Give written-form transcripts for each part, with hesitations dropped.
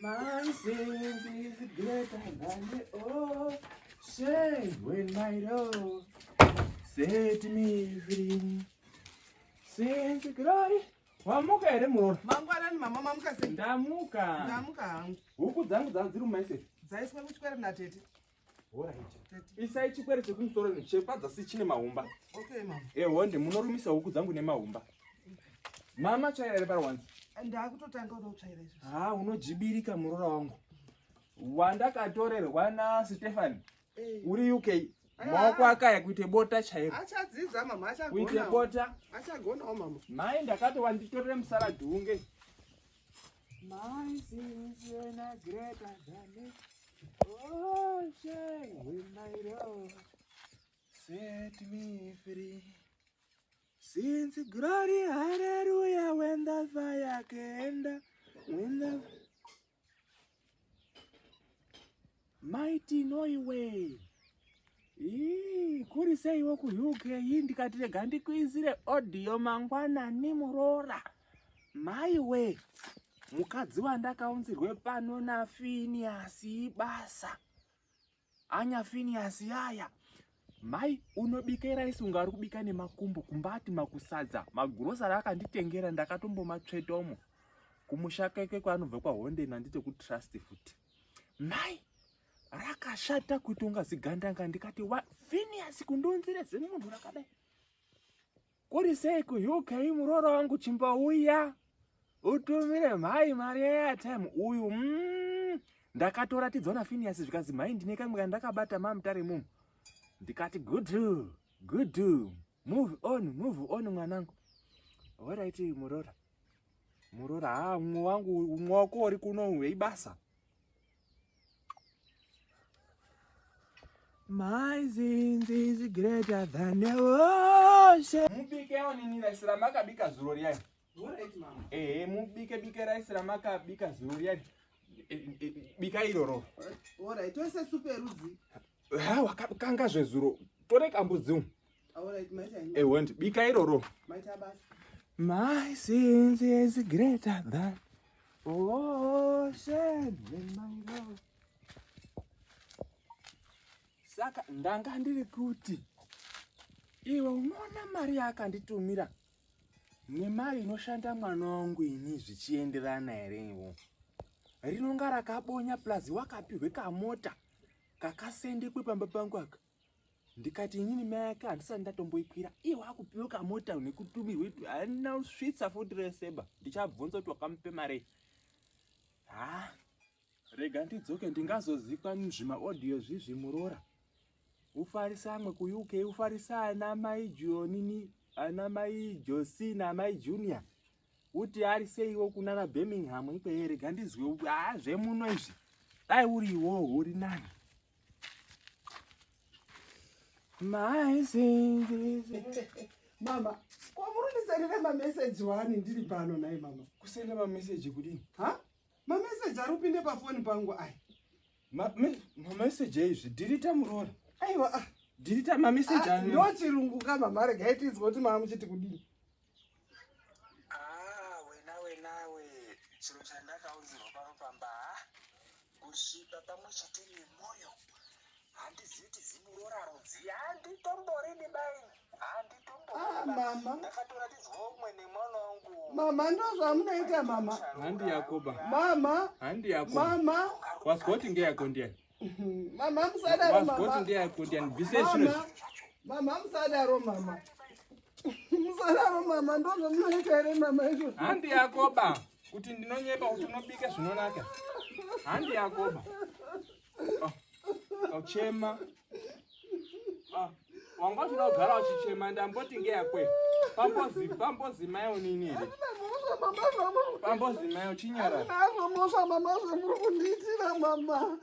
My sins is greater than the ocean when my Lord set me free. Since glory. Wamuka here muroora? Mangwanani mama, mamuka sei? Ndamuka. Ndamuka hangu. Huku dzangu dzanga dziri mumaise. Dzaiswa kuchikwere natete. Alright. Isai chikwere chekumusoro chepadzasi chine mahumba. Okay mama. Ehonde munorumisa huku dzangu nemahumba. Mama tsvaira here parwanzi? Ndakutotanga kuda kutsvaira izvozvo. Ha, unojibirika muroora wangu. Wandakatorerwa naStefan Eh. uri UK. Maoko akaya kuite bota chairo. Achadzidza mama, Kuite achagona. bota. Achagonawo mama. Mai ndakati wanditorere musaradhunge. My sins were not greater than the ocean when my Lord set me free. Since glory, hallelujah, when the fire came down, when the mighty Noiwe. Ii, kuri seiwo kuUK ii ndikati rega ndikuisire audio mangwanani muroora. Maiwe, mukadzi wandakaunzirwe pano naFinias ibasa. Anya Finias yaya. Mai unobika raisi unga ari kubika nemakumbo kumbati makusadza magurosari akanditengera ndakatombomatsvetomo kumusha keke kwaanobva kwahondeni handite kutrust futi mai rakashata kuita unga zigandanga ndikati wa Finias kundiunzire zimunhu rakadai kuri sei kuUK muroora wangu chimbouya utumire mhai mari yeairtime uyu ndakatoratidzwa naFinias zvikanzi mhai ndine kamwe kandakabata mamutare mumu ndikati good good move on move on mwanangu alright muroora muroora ha mumwe wangu umwe wako uri kuno weibasa My sins is greater than the ocean. Mubike onini raisi ramakabika zuro riyani. Alright mama. Ehe, mubike bike raisi ramakabika zuro riyani. Bika iroro. Alright, toise supu yerudzi. Ha, wakakanga zvezuro. Tore kambudzi umu. Alright, maita henyu. Ehe, ndi bika iroro. Maita basa. My sins is greater than ocean when my Lord. Saka ndanga ndiri kuti iwe unoona mari yaakanditumira nemari inoshanda mwana wangu ini zvichienderana here iwo rinonga rakabonya plus wakapihwe kamota kakasendekwe pamba pangu aka ndikati inini mai ake handisati ndatomboikwira iye wakupiwe kamota nekutumirwe handina kusvitsa futi reseba ndichabvunza kuti wakamupe mari ha rega ndidzoke ndingazozikwa zvimaaudio zvizvi muroora ufarisa amwe kuUK ufarisa ana mai Jonini ana mai Josi namai Junior uti ari seiwo kunana Birmingham ikweyo rega ndizwe haa zvemuno izvi dai uri iwowo uri nani My sins is Mama, ko muri kundisendera mameseji wani ndiri pano nhai mama? kusenda mameseji kudini Ha? Mameseji ari kupinda pafoni pangu aya. Mameseji eizvi dhirita muroora Aiwa, ah. dhirita mameseji Ah, ano ndo chirungu ka mama, regai tinzwe kuti mama muchiti kudini. Ah, wena wenawe chiro chandakaunzirwa pano pamba ha kusviba pamwe chete nemwoyo handizivi kuti zimuroora rudzi handitomborini bai Ah, mama. ndakatoratidzwa umwe nemwana wangu Mama ndo zvamunoita mama. Handi yakoba Mama, handi yakoba mama, wazwa kuti ngeyako ndiani mama musadaro wazwa kuti mama. ndeyako ndiani bvise zviro Mama, mama musadaro mama. Musadaro mama, ndo zvamunoita here mama izvozvo? Handi yakoba kuti ndinonyepa kuti unobika zvinonaka handi yakoba Oh, uchema Ah, wanga uchida kugara uchichema ndamboti ngeyakwe pambozi pambozi mai unini here Mama zvamuri pambozi mai uchinyarara Nazvo mosva mama zvamuri kundiitira mama.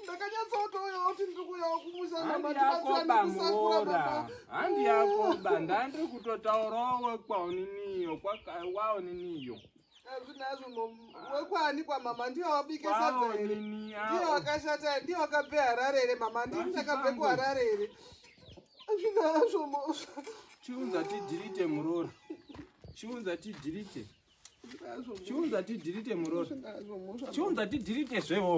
Ndakanyatsotoyawo kuti ndiri kuyawo kumusha mama handi yakoba tibatsirane kusakura muroora mama. handi yakoba ndandiri kutotaurawo wekwauniniyo kwauniniyo Hazvinazvo mom- wekwani kwamama ndiye wabike sadza here? kwaunini Ndiye wakashata ndiye wakabve Harare here mama? Ndini ndakabve kuHarare here? Hazvinazvo mosva. Chiunza tidhirite muroora. Chiunza tidhirite. Chiunza tidhirite muroora. Chiunza tidhirite zvewo.